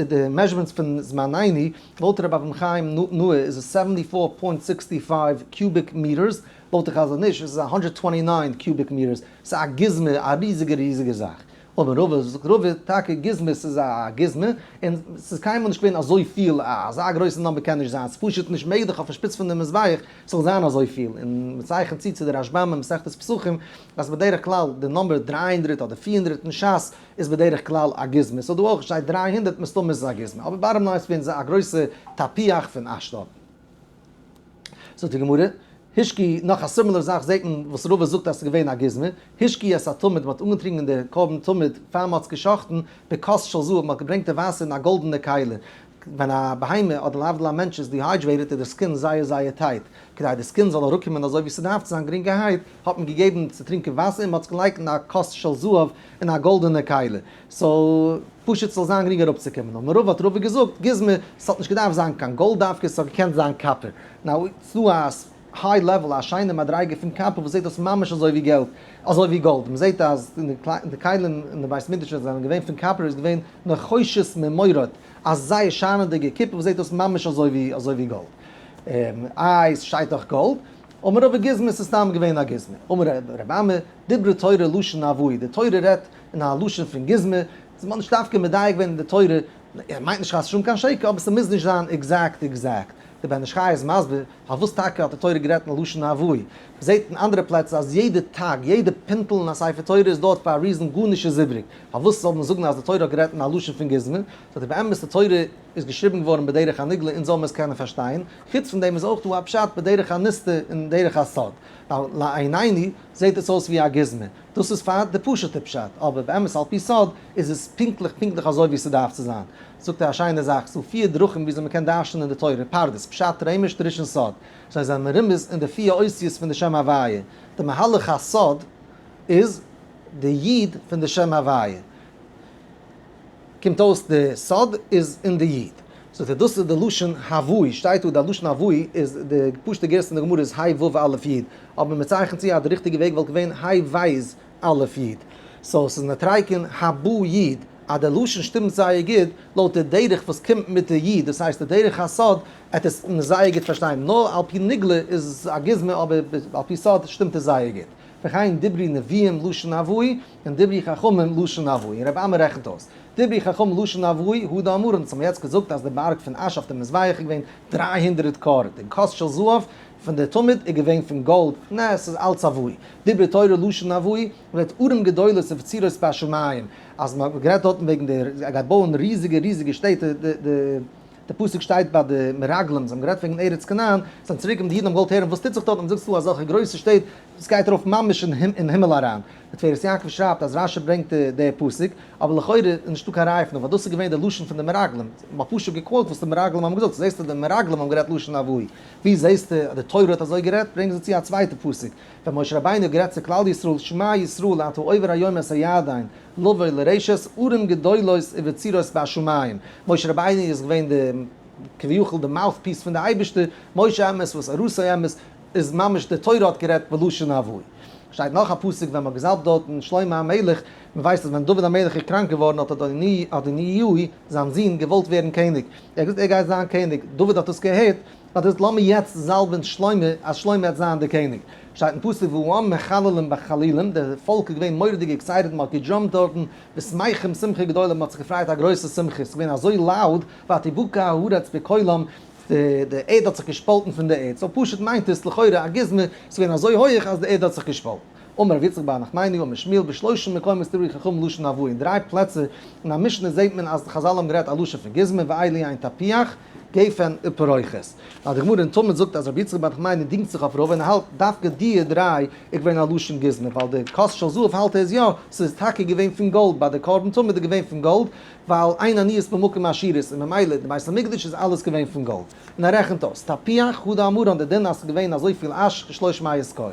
די measurements פון זמנינו, לויט רבי אברהם חיים נאה איז עס 74.65 cubic meters, לויט די חזון איש איז עס 129 cubic meters, ס'איז א גוזמא, א ריזיגע ריזיגע זאך. אבער רבא, זאגט רבא, טאקע גוזמא, ס'איז א גוזמא, און ס'איז קיינמאל נישט געווען אזויפיל, אזא גרויסע number קען נישט זיין, ס'איז פשוט נישט מעגליך אויפן שפיץ פון די מזבח ס'זאל זיין אזויפיל, און מ'צייכנט צו צו די רשב"ם אין מסכת פסחים, אז בדרך כלל די number 300 אדער 400 אין ש"ס איז בדרך כלל א גוזמא, so דא אויך שטייט 300 מסתמא איז עס א גוזמא, אבער bottom line איז געווען א גרויסע תפוח פון אש דארטן. זאגט די גמרא, השקו, נאך א similar זאך זעט מען וואס רבא זאגט אז ס'איז געווען א גוזמא, השקו את התמיד, מ'האט אנגעטרינקען די קרבן תמיד פאר מ'האט עס גע'שחט'ן, בכוס של זהב, מ'האט געברענגט די וואסער אין א גאלדענע כלי, ווען א בהמה אדער להבדיל א מענטש איז dehydrated איז די skin זייער זייער tight, כדי די skin זאל אראפקומען אזוי ווי ס'דארף צו זיין גרינגערהייט, האט מען געגעבן צו טרינקען וואסער און מ'האט עס געלייגט אין א כוס של זהב אין א גאלדענע כלי, so פשוט ס'זאל זיין גרינג אראפצוקומען. אמר רבא האט רבא געזאגט, גוזמא, ס'האט נישט געדארפט זיין קיין גאלד דווקא, ס'האט געקענט זיין copper. Now, ס'דא א high level, א שיינע מדריגה פון copper וואס זעט אויס ממש אזוי ווי געלט, אזוי ווי גאלד. מ'זעט אז אין די כלים אין די בית מקדש וואס זענען געווען פון copper איז געווען נחושת ממורד, א זייער שיינענדיגע קופער וואס זעט אויס ממש אזוי ווי אזוי ווי גאלד. איי, ס'שטייט דאך גאלד. אמר רבא גוזמא, ס'איז סתם געווען א גוזמא. אמר רבי אמי, דברה תורה לשון הבאי, די תורה רעדט אין א לשון פון גוזמא, איז מען נישט דווקא מדייק געווען אין די תורה, ער מיינט נישט חס ושלום קיין שקר, אבער ס'מוז נישט זיין exact exact. דער בן איש חי איז מסביר, פארוואס טאקע האט די תורה גערעדט אין לשון הבאי? מ'זעט אין אנדערע פלעצער אז יעדע תג, יעדע פינטל אין א ספר תורה איז דארט פאר א reason, גארנישט איז איבריג. פארוואס זאל מען זאגן אז די תורה האט גערעדט אין א לשון פון גוזמא? זאגט ער באמת די תורה איז געשריבן געווארן בדרך הנגלה אונז זאלן מיר עס קענען פארשטיין, חוץ פון דעם איז אויך דא א פשט בדרך הנסתר און דרך הסוד. ווייל לעינינו זעט עס אויס ווי א גוזמא. דאס איז פאר די פשוט'ע פשט, אבער באמת על פי סוד איז עס פונקטליך פונקטליך אזוי ווי ס'דארף צו זיין. זאגט ער א שיינע זאך, ס'דא פיר דרכים וויאזוי מ'קען דרש'נען די תורה, פרדס, פשט, רמז, דרוש און סוד. זיי זענען מרומז אין די פיר אותיות פון די שם הוויה. די מהלך הסוד איז די יוד פון די שם הוויה. קומט אויס די סוד איז אין די יוד. זאגט ער דאס איז די לשון הבאי, שטייט דא די לשון הבאי איז די פשוטע גירסא אין די גמרא איז היי וו אלף יוד, אבער מען צייכנט צו אז די ריכטיגע וועג וואלט געווען היי בית אלף יוד. So ס'איז נוטריקון הבא יוד, אז די לשון שטימט זייער גוט לויט די דרך וואס קומט מיט די יוד, דאס הייסט די דרך הסוד עט עס זייער גוט פארשטיין, נאר על פי נגלה איז עס א גוזמא אבער על פי סוד שטימט עס זייער גוט. וכן דברי נביאים לשון הבאי און דברי חכמים לשון הבאי, און רבי אמי רעכנט אויס, דברי חכמים לשון הבאי הא דאמרן, אונז האבן יעצט געזאגט אז די בארג פון אש אויף די מזבח איז געווען 300 כור, די כוס של זהב פון די תמיד איז געווען פון גאלד, נע עס איז אלץ הבאי. דברי תורה לשון הבאי ווערט ערים גדולות ובצורות בשמים, אז מען האט גערעדט דארטן וועגן די ער גייט בויען ריזיגע ריזיגע שטעט די. די פסוק שטייט ביי די מרגלים, זיי האבן גערעדט וועגן ארץ כנען, זענען צוריק און די אידן האבן געוואלט הערן וואס טוט זיך דארט, און מ'זאגט ס'איז דא אזעלכע גרויסע שטעט, עס גייט ארויף ממש אין הימל אריין. די תפארת יעקב שרייבט אז רשי ברענגט די פסוק, אבער לכאורה איז נישטא קיין ראיה פון דעם, ווייל דאס איז געווען די לשון פון די מרגלים, מ'האט פשוט גע quote וואס די מרגלים האבן געזאגט, זעסטו די מרגלים האבן גערעדט לשון נבואי, ווי זעסטו אז די תורה האט אזוי גערעדט, ברענגען זיי צו א צווייטע פסוק, ווען משה רבינו האט גערעדט צו כלל ישראל, שמע ישראל אתה עובר היום את הירדן, לבוא לרשת ערים גדולות ובצורות בשמים, משה רבינו איז געווען די כביכול די mouthpiece פון די אייבערשטער, משה אמת וואס ארוסי אמת, איז ממש די תורה האט גערעדט בלשון נבואי. שטייט נאך א פסוק ווען מ'האט געזאלבט דארטן שלמה המלך, מ'ווייסט אז ווען דוד המלך איז קראנק געווארן האט אדוניהו זיין זון געוואלט ווערן קעניג, ער האט געזאגט ער גייט זיין קעניג, דוד האט עס געהערט, האט ער געזאגט לאמיר יעצט זאלבען שלמה אז שלמה וועט זיין די קעניג. שטייט אין פסוק והעם מחללים בחלילים, די פאלק איז געווען מורא'דיג excited, מ'האט גע jump ט דארטן, ושמחים שמחה גדולה, מ'האט זיך געפרייט א גרויסע שמחה, ס'איז געווען אזוי loud, ותבקע הארץ בקולם, די ערד האט זיך געשפאלטן פון די ערד, so פשוט מיינט עס לכאורה א גוזמא, ס'איז געווען אזוי הויעך אז די ערד האט זיך געשפאלטן. אמר רבי יצחק בר נחמני אמר שמואל בשלושה מקומות דברו חכמים לשון נבואה, אין דריי פלעצער אין א משנה זעט מען אז חזל האבן גערעדט א לשון פון גוזמא ואלו הן תפוח, גפן ופרוכת. ווייל די גמרא אין תמיד זאגט אז רבי יצחק בר נחמני דינגט זיך אויף רבא און ער האלט דווקא די דריי איז געווען א לשון גוזמא ווייל די כוס של זהב האלט ער איז יא, ס'איז טאקע געווען פון גאלד ביי די קרבן תמיד איז געווען פון גאלד, ווייל אין עניות במקום עשירות און ממילא די בית המקדש איז אלעס געווען פון גאלד. און ער רעכנט אויס, תפוח, הא דאמרן די דין אז ס'איז געווען אזויפיל אש כשלוש מאות כור.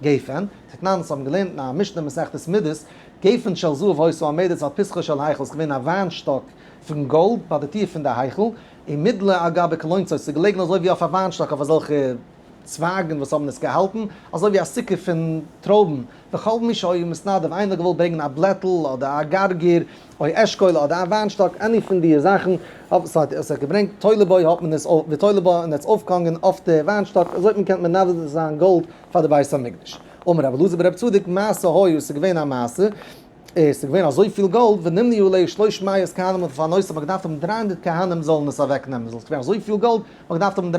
גפן, דתנן האבן געלערנט אין א משנה מסכת מידות, גפן של זהב היתה עומדת על פתחו של היכל ס'איז געווען א וויינשטאק פון גאלד ביי די טיר פון די היכל, ומודלה על גבי כלונסות ס'איז געלעגן אזוי ווי אויף א וויינשטאק אויף אזעלכע צווייגן וואס האבן עס געהאלטן, אזוי ווי א סוכה פון טרויבן, וכל מי שהיה מתנדב, איינער האט געוואלט ברענגען א בלעטל אדער א גרגיר, או אשכול אדער א וויינשטאק, any פון די זאכן, האט עס געברענגט, תולה בו האט מען עס, ותולה בו און עס אויפגעהאנגען אויף די וויינשטאק, אזוי האט מען געקענט מנדב זיין גאלד פאר די בית המקדש. אמר רבי אלעזר ברבי צדוק, מעשה היה, עס איז געווען א מעשה, עס איז געווען אזויפיל גאלד, ונמנו עליה שלוש מאות כהנים לפנותה, מ'האט געדארפט האבן 300 כהנים זאלן עס אוועקנעמען, ס'איז געווען אזויפיל גאלד, מ'האט געדארפט האבן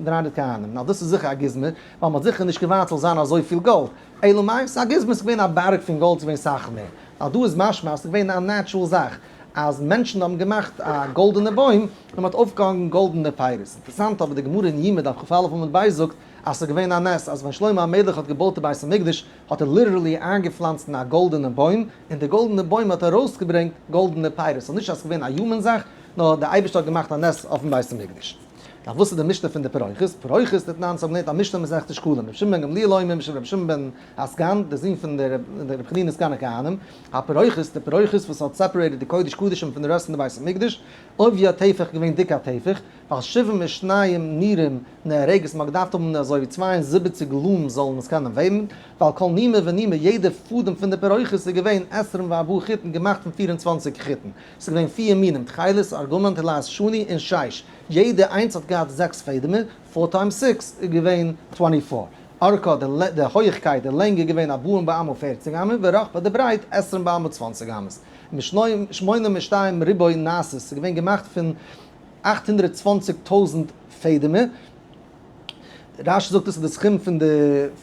300 כהנים, נאר דאס איז זיכער א גוזמא, ווייל מ'האט זיכער נישט געווארט ס'זאל זיין אזויפיל גאלד, אלא מאי, ס'איז א גוזמא, ס'איז געווען א בארג פון גאלד, ס'איז געווען סאך מער, נאר דא איז משמע אז ס'איז געווען א natural זאך, אז מענטשן האבן געמאכט א גאלדענע בוים, און מ'האט אויפגעהאנגען גאלדענע פירות. אינטערעסאנט אבער די גמרא אין יומא דף כ"א עמוד ב' זאגט אז ס'איז געווען א נס אז ווען שלמה המלך האט געבויט די בית המקדש האט ער literally איינגעפלאנצט אין א גאלדענע בוים, און די גאלדענע בוים האט ארויסגעברענגט גאלדענע פירות, so נישט אז ס'איז געווען א human זאך, נאר די אייבערשטער האט געמאכט א נס אויפן בית המקדש. נאר וואס איז די משנה פון די פרוכת? פרוכת דתנן, ס'האט געלערנט א משנה מסכת שקלים, רבי שמעון בן גמליאל אומר משום רבי שמעון בן הסגן, דער זון פון דער רבי חנינא סגן הכהנים, הפרוכת, די פרוכת וואס האט separated די קודש קדשים פון די רעסט פון די בית המקדש, עביה טפח געווען דיק א טפח, ווייל שבעים ושניים נירים נארגת, מ'האט געדארפט האבן אזוי ווי 72 looms זאלן עס קענען וועבן, ווייל כל נימא ונימא יעדע פאדעם פון די פרוכת איז געווען עשרים וארבעה חוטין געמאכט פון 24 חוטין, ס'איז געווען פיר מינים, תכלת, ארגמן, תולעת שני און שיש, יעדע איינס האט געהאט זעקס פעדעמער, four times six איז געווען 24. ארכה, די הויכקייט, די לענג איז געווען ארבעים באמה 40 אמה, ורחבה די ברייט עשרים באמה 20 אמות. משמונים ושתיים ריבוא נעשית, ס'איז געווען געמאכט פון 820,000 פעדעמער. רש"י זאגט דאס איז די סכום פון די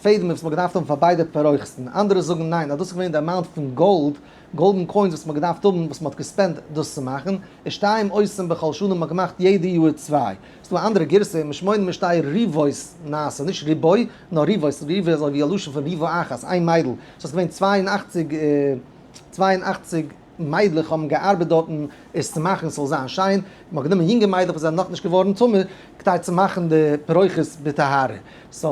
פעדעמער וואס מ'האט געדארפט האבן פאר ביידע פרוכת'ן. אנדערע זאגן ניין, אז דאס איז געווען די amount פון גאלד, golden coins וואס מ'האט געדארפט האבן, וואס מ'האט גע spend ט דאס צו מאכן. איז שתיים עושים בכל שנה, מ'האט געמאכט יעדע יאר צוויי. ס'איז דא א אנדערע גירסא, משמונים ושתי ריבות נעשה, נישט ריבוי, נאר ריבות, ריבה איז אזוי ווי א לשון פון ריבה אחת, איין מיידל. ס'איז געווען 82 מיידלעך האבן געארבעט דארטן עס צו מאכן ס'זאל זיין שיין, מ'האט גענומען יונגע מיידלעך וואס זענען נאכנישט געווארן טמא, כדי צו מאכן די פרוכת בטהרה. so,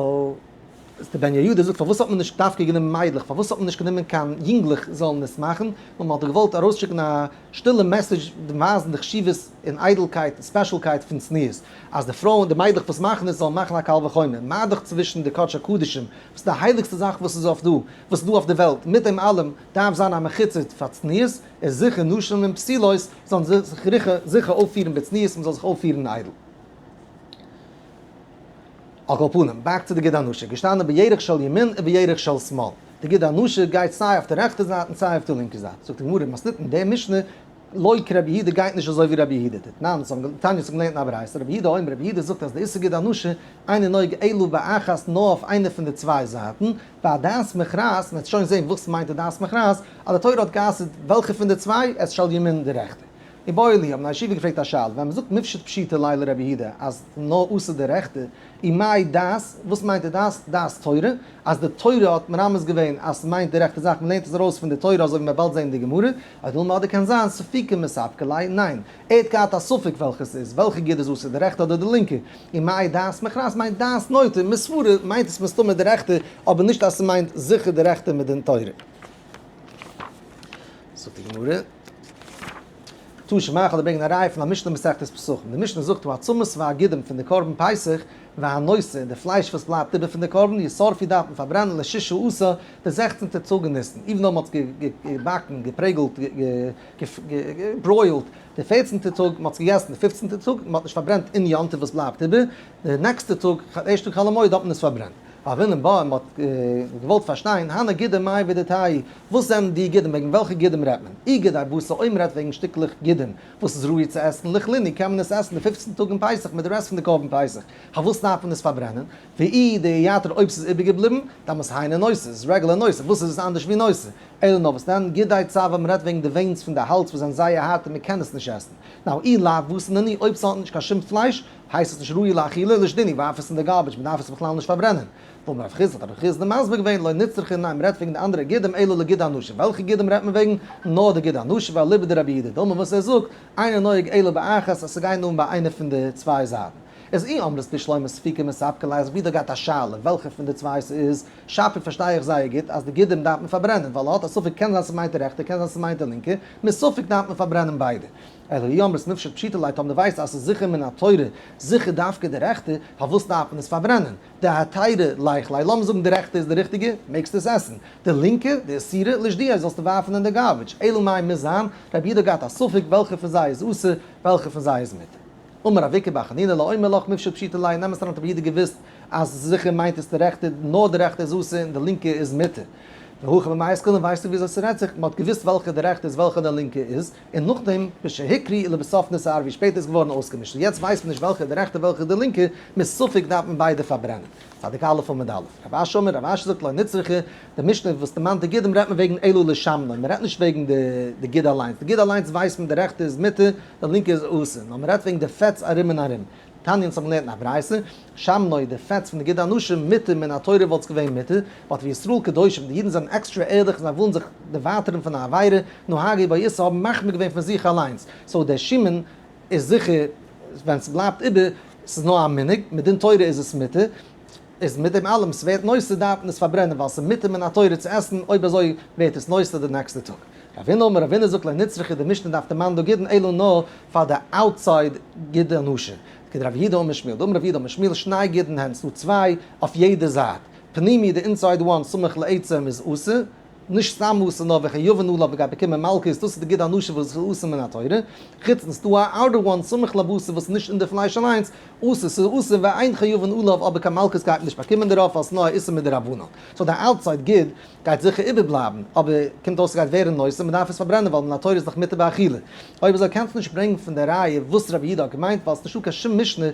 די בן יהוידע זאגט פארוואס האט מען נישט דווקא גענומען מיידלעך, פארוואס האט מען נישט גענומען קיין יונגלעך זאלן עס מאכן, נאר מ'האט געוואלט ארויסשיקן א שטילע message, ווייזן די חשיבות און איידלקייט און ספעשלקייט פון צניעות, אז די פרויען, די מיידלעך וואס מאכן עס זאלן מאכן א קל וחומר, מה דאך צווישן די קדשי קדשים, וואס איז די הייליגסטע זאך וואס איז אויף דא, וואס איז דא אויף די וועלט, מיט דעם אלעם דארף זיין א מחיצה פאר צניעות, איז זיכער נשים און בתולות זאלן זיך זיכער אויפפירן בצניעות, מען זאל זיך אויפפירן איידל. על כל פנים, back to די גיד הנשה, געשטאנען בירך של ימין ובירך של שמאל. די גיד הנשה גייט סיי אויף די רעכטע זייט און סיי אויף די לינקע זייט. זאגט די גמרא, מתניתין, די משנה, לא כרבי יהודה גייט נישט אזוי ווי רבי יהודה טוט. ניין, עס האבן תניא עס האבן געלערנט אין א ברייתא, רבי יהודה אומר, רבי יהודה זאגט אז די איסור גיד הנשה אינו נוהג אלא באחת נאר אויף איינע פון די צוויי זייטן, והדעת מכרעת, מ'וועט שוין זען וואס מיינט די דעת מכרעת, אז די תורה האט גע'אסר'ט וועלכע פון די צוויי, את של ימין די רעכטע. איבעיא להו, האבן א ישיבה געפרעגט א שאלה, ווען מ'זאגט מפשט פשיטא ליה לרבי יהודה אז נאר אסור די רעכטע, ומאי דעת, וואס מיינט די דעת? דעת תורה, אז די תורה האט מרמז געווען אז ס'מיינט די רעכטע זאך, מ'לערנט עס ארויס פון די תורה אזוי ווי מ'וועט באלד זען אין די גמרא, או דילמא אדער קען זיין ספיקא מספקא ליה, ניין, ער האט געהאט א ספק וועלכע ס'איז, וועלכע גיד איז אסור, די רעכטע אדער די לינקע, ומאי דעת מכרעת מיינט דעת נוטה, מסברא מיינט עס מסתמא די רעכטע, אבער נישט אז ס'מיינט זיכער די רעכטע מדין תורה. זאגט די גמרא. תא שמע כ'וועל דיר ברענגען א ראיה פון א משנה מסכת פסחים, די משנה זאגט העצמות והגידים פון די קרבן פסח, והנותר, און די פלייש וואס בלייבט איבער פון די קרבן, ישרפו דארף מען פארברענען לששה עשר, די זעכצנטע טאג אין ניסן, even though מ'האט עס געבאקן, געפרעגלט, געברוילט, די פערצנטע טאג, מ'האט עס געגעסן די פופצנטע טאג, מ'האט נישט פארברענט אין יום טוב וואס בלייבט איבער, די נעקסטע טאג, ערשט טאג חול המועד האט מען עס פארברענט. והוינן בה, מ'האט געוואלט פארשטיין, הני גידי מאי עבידתייהו, וואס זענען די גידים? וועגן וועלכע גידים רעדט מען? אי גידי בשר אויב מ'רעדט וועגן שטיקלעך גידים וואס איז ראוי צו עסן, ליכלינהו קען מען עס עסן די פופצן טאג אין פסח מיט די רעסט פון די קרבן פסח, פארוואס דארף מען עס פארברענען? ואי דאייתור אויב ס'איז איבערגעבליבן, דאמאלס היינו נותר, ס'איז רעגולער נותר, וואס איז עס אנדערש ווי נותר? אלא נאר וואס דען? גידי צואר מ'רעדט וועגן די veins פון די האלז וואס זענען זייער הארט און מ'קען עס נישט עסן. Now אי לאו בשר נינהו אויב ס'האט נישט קיין שום פלייש, הייסט עס נישט ראוי לאכילה, לישדינהו ווארף עס אין די garbage, מ'דארף עס בכלל נישט פארברענען. ואמר רב חסדא האט רב חסדא מסביר געווען לא נצרכא ניין מ'רעדט וועגן די אנדערע גידים אלא לגיד הנשה, וועלכע גידים רעדט מען וועגן? נאר די גיד הנשה ואליבא דרבי יהודה דאמר וואס ער זאגט אינו נוהג אלא באחת אז ס'גייט נאר ביי איינע פון די צוויי זייטן. איז אי אמרת בשלמא ספיקא מספקא ליה אז רבי יהודה געהאט א שאלה וועלכע פון די צוויי ס'איז, שפיר פארשטיי איך זייער גוט אז די גידים דארף מען פארברענען ווייל ער האט א ספק קען זיין ס'מיינט די רעכטע קען זיין ס'מיינט די לינקע, מספק דארף מען פארברענען ביידע. אלא אי אמרת מפשט פשיטא ליה טאמער דו ווייסט אז ס'איז זיכער מן התורה זיכער דווקא די רעכטע, פארוואס דארף מען עס פארברענען? דהתירא ליכליה, לאמיר זאגן די רעכטע איז די ריכטיגע, מעגסטו עס עסן. די לינקע, די איסורא, לישדייה, זאלסטו ווארפן אין די garbage. אלא מאי מוז זיין, רבי יהודה געהאט א ספק וועלכע פון זיי איז אסור, וועלכע פון זיי איז מותר. אמר רב איקא בר חנינא לא אומר לך מפשט פשיטא ליה, אין אמת אריין האט רבי יהודה געוואוסט אז זיכער מיינט עס די רעכטע, נאר די רעכטע איז אסור און די לינקע איז מותר. והכא במאי עסקינן ווייסטו וויאזוי ס'רעדט זיך, מ'האט געוואוסט וועלכע די רעכטע איז וועלכע די לינקע איז, און נאכדעם משהוכרו ולבסוף נתערבו שפעטער איז געווארן אויסגעמישט און יעצט ווייסט מען נישט וועלכע איז די רעכטע וועלכע איז די לינקע, מספק דארף מען ביידע פארברענען. צדיק א' עמוד א'. רב אשי אמר, רב אשי זאגט לא נצרכא, די משנה וואס דערמאנט די גידים רעדט מען וועגן אלא לשמנו, מען רעדט נישט וועגן די גיד אליינס, די גיד אליינס ווייסט מען די רעכטע איז מותר, די לינקע איז אסור, נאר מען רעדט וועגן די פעטס ארום און ארום. תניא אונז האבן געלערנט אין א ברייתא, שמנו די פעטס פון די גיד הנשה מותר מן התורה וואלט עס געווען מותר, but וישראל קדושים די אידן זענען עקסטרע ערליך און זיי ווילן זיך דערווייטערן פון א עבירה, נהגו בו איסור האבן מחמיר געווען פון זיך אליינס, so דער שמן איז זיכער ווען ס'בלייבט איבער, ס'איז נאר א מנהג, מדין תורה איז עס מותר, איז מיט דעם אלעם ס'ווערט נותר דארף מען עס פארברענען ווייל ס'איז מותר מן התורה צו עסן, אויב אזוי ווערט עס נותר די נעקסטע טאג. רב הונא אמר רב הונא זאגט לא נצרכא די משנה דארף דערמאנען דא גידין אלא נאר פאר די outside גיד הנשה, כדרב יהודה אמר שמואל, דאמר רב יהודה אמר שמואל שני גידין הן ס'דא צוויי אויף יעדע זייט, פנימי די inside one סמוך לעצם איז אסור, נישט סתם אסור נאר וחייבין עליו מ'גייט באקומען מלקות, דאס איז די גיד הנשה וואס איז אסור מן התורה, חיצון ס'דא א outer one סמוך לבשר וואס איז נישט אין די פלייש אליינס, אסור ס'איז אסור ואין חייבין עליו אבער קיין מלקות גייט מען נישט באקומען דערויף ווייל ס'איז נאר א איסור מדרבנן, so די outside גיד גייט זיכער איבערבלייבן, אבער קומט אויס ס'גייט ווערן נותר, מ'דארף עס פארברענען ווייל מן התורה איז דאך מותר באכילה. אויב אזוי קענסטו נישט ברענגן פון די ראיה וואס רבי יהודה האט געמיינט ווייל ס'נישטא קיין שום משנה,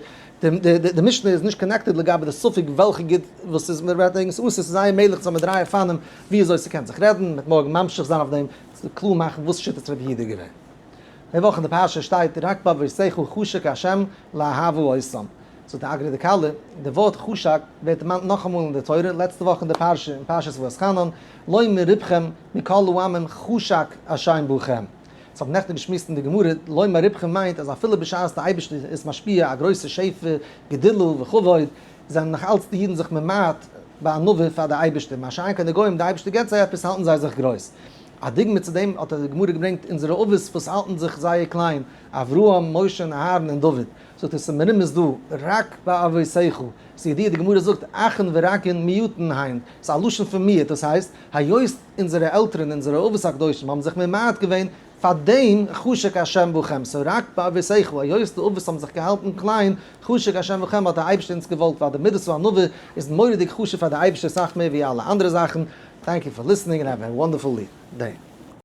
די משנה איז נישט connected לגבי די ספק וועלכע גיד וואס איז מ'רעדט וועגן ס'אסור, ס'איז זייער מעגליך צו האבן דריי אופנים ווי אזוי ס'קען זיך רעדן, מ'וועט מארגן ממשיך זיין אויף דעם צו קלאר מאכן וואס שיטת רבי יהודה איז געווען. די וואך אין די פרשה שטייט רק בעבותיך חשק ה' לאהבה אותם. זאגט די אגרא דכלה, די ווארט חשק ווערט דערמאנט נאכאמאל אין די תורה, לעצטע וואך אין די פרשה אין פרשת ואתחנן, לא מרובכם מכל העמים חשק השם בכם. אונז האבן נעכטן געשמועסט אין די גמרא, לא מרובכם מיינט אז אפילו בשעת די אייבערשטער איז משפיע א גרויסע שפע, גדולה וכבוד, זענען נאך אלץ די אידן זיך ממעט בענווה פאר די אייבערשטער, מה שאין כן די גוים, די אייבערשטער געבט זיי עפעס האלטן זיי זיך גרויס. א דוגמא צו דעם האט די גמרא געברענגט אונזערע אבות וואס האלטן זיך זייער קליין, אברהם, משה און אהרן און דוד. זאגט ער ס'איז מרומז דא, רק בעבותיך, ס'איז ידוע די גמרא זאגט אחין ורקין מיעוטין הן, ס'איז א לשון פון מיעוט, דאס הייסט, היות אונזערע עלטערן, אונזערע אבות הקדושים האבן זיך ממעט געווען, פאר דעם חשק השם בכם, ס'איז רק בעבותיך, היות די אבות האבן זיך געהאלטן קליין, חשק השם בכם האט דער אייבערשטער אונז געוואלט, ווייל די מדת הענווה איז מורא'דיג חשוב פאר די אייבערשטער סאך מער ווי אלע אנדערע זאכן, Thank you for listening and have a wonderful day.